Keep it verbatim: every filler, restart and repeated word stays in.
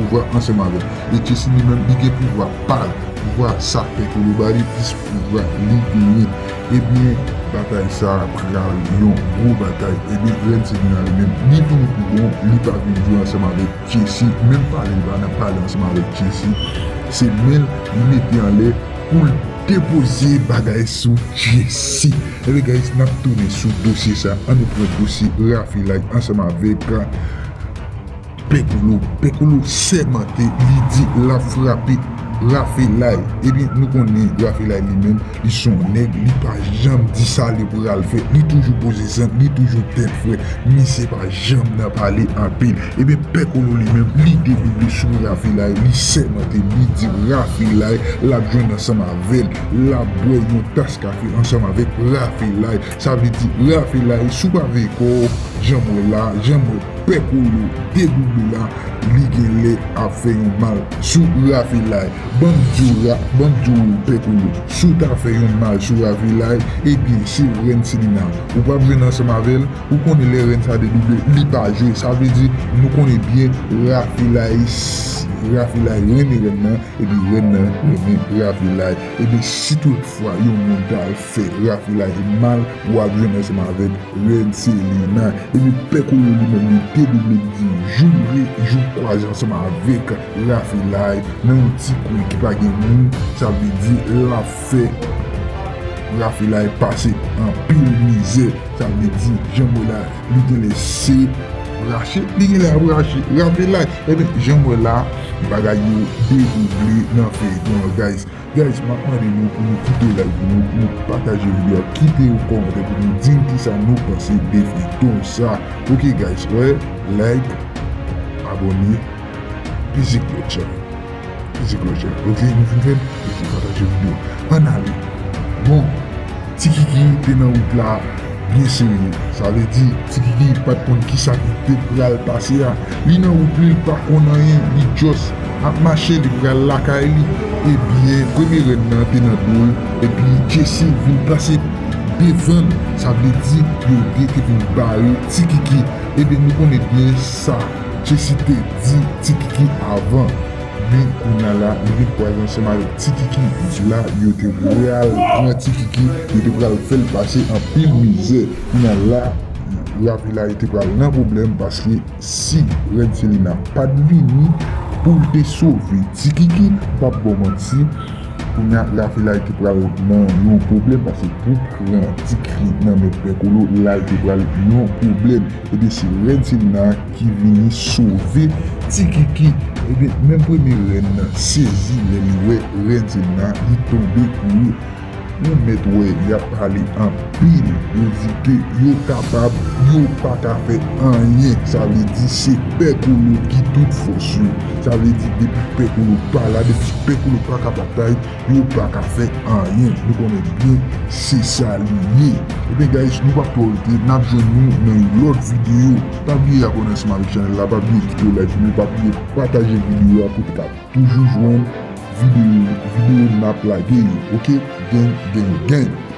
pouvwa ansanm avè l. E Jesse li menm, li gen pouvwa pa l. Pouvwa sa Pè Kolo ba li, plis pouvwa li genyen. Ebyen, batay sa a pral yon gwo batay. Ebyen, Rèn Selina li menm, li vini pi bon, li pa vin jwe ansanm avèk Jesse. Menm pale, li pa nan pale ansanm avèk Jesse. Se men l, li mete anlè pou l depoze bagay sou Jesse. Ebyen, guys, n ap tounen sou dosye sa. Ann nou pran dosye Rafelay ansanm avèk Pè Kolo. Pè Kolo sèmante, li di l ap frape Rafelay. Ebyen, nou konnen Rafelay li menm, li se yon nèg, li pa janm di sa li pral fè. Li toujou poze sant, li toujou tèt frèt. Misye pa janm nan pale anpil. Ebyen, Pè Kolo li menm, li dedouble sou Rafelay, li sèmante, li di Rafelay, l ap jwenn ansanm avè l, l ap bwè yon tas kafe ansanm avèk Rafelay. Sa vle di, Rafelay, si w pa veye kò w, jan m wè la, jan m wè Pè Kolo dedouble la, li genlè ap fè yon mal sou Rafelay. Ban m di w, Ra-, ban m di w, Pè Kolo, si w ta fè yon mal sou Rafelay, ebyen, se Rèn Selina. Ou p ap jwenn ansanm avè l, ou konnen lè rèn sa dedouble, li pa jwe. Sa vle di, nou konnen byen, Rafelay, Rafelay renmen rèn nan, epi rèn nan renmen Rafelay. Ebyen, si toutfwa yon moun ta al fè Rafelay mal, w ap jwenn ansanm avèk Rèn Selina. Epi Pè Kolo li menm, li dedouble, li di, jou re, jou kwaze ansanm avèk Rafelay nan yon ti kwen ki pa gen moun. Sa vle di, l ap fè Rafelay pase anpil mizè. Sa vle di, jan m wè la, li genlè se rache, li genlè ap rache Rafelay. Ebyen, jan m wè la, bagay yo dedouble nan feyton an, guys. Guys, m ap mande nou pou nou kite like pou nou, pou nou pataje videyo a, kite yon kòmantè pou nou di m kisa nou panse de feyton sa. Ok, guys, wè, like, abòne, peze klòch la. Peze klòch la. Ok, nou fin fè l? Ok, pataje videyo. Ann ale. Bon, Ti Kiki te nan wout la byen serye. Sa vle di, Ti Kiki pa t konn kisa ki te pral pase a. Li nan wout li, li pa konn anyen, li just ap mache, li pral lakay li. Ebyen, premye rèn nan te nan do l, epi Jesse vin pase devan l. Sa vle di, yo de te vin bare Ti Kiki. Ebyen, nou konnen byen sa Jesse te di Ti Kiki avan. Men kounye a la, li vin kwaze ansanm avèk Ti Kiki. La, yo te pral pran Ti Kiki, yo te pral fè l pase anpil mizè. Kounye a la, Rafelay te pral nan pwoblèm, paske si Rèn Selina pa t vini pou l te sove Ti Kiki, m p ap ba w manti, kounye a Rafelay te pral nan yon pwoblèm, paske pou pran Ti Kiki nan men Pè Kolo, la l te pral yon pwoblèm. Ebyen, se Rèn Selina ki vini sove Ti Kiki. Ebyen, menm premye rèn nan sezi lè li wè Rèn Selina, li tonbe kouri. Ou mèt wè, y ap pale anpil. Yo di ke yo kapab, yo pa ka fè anyen. Sa vle di se Pè Kolo ki tout fòs yo. Sa vle di depi Pè Kolo pa la, depi Pè Kolo pa ka batay, yo pa ka fè anyen. Nou konnen byen se sa li ye. Ebyen, guys, nou p ap twò rete, n ap jwenn nou nan yon lòt videyo. Pa bliye abòne ansanm avèk chanèl la, pa bliye kite yon like pou nou, pa bliye pataje videyo a pou te ka toujou jwenn videyo, videyo n ap lage yo, ok? Gang, gang, gang.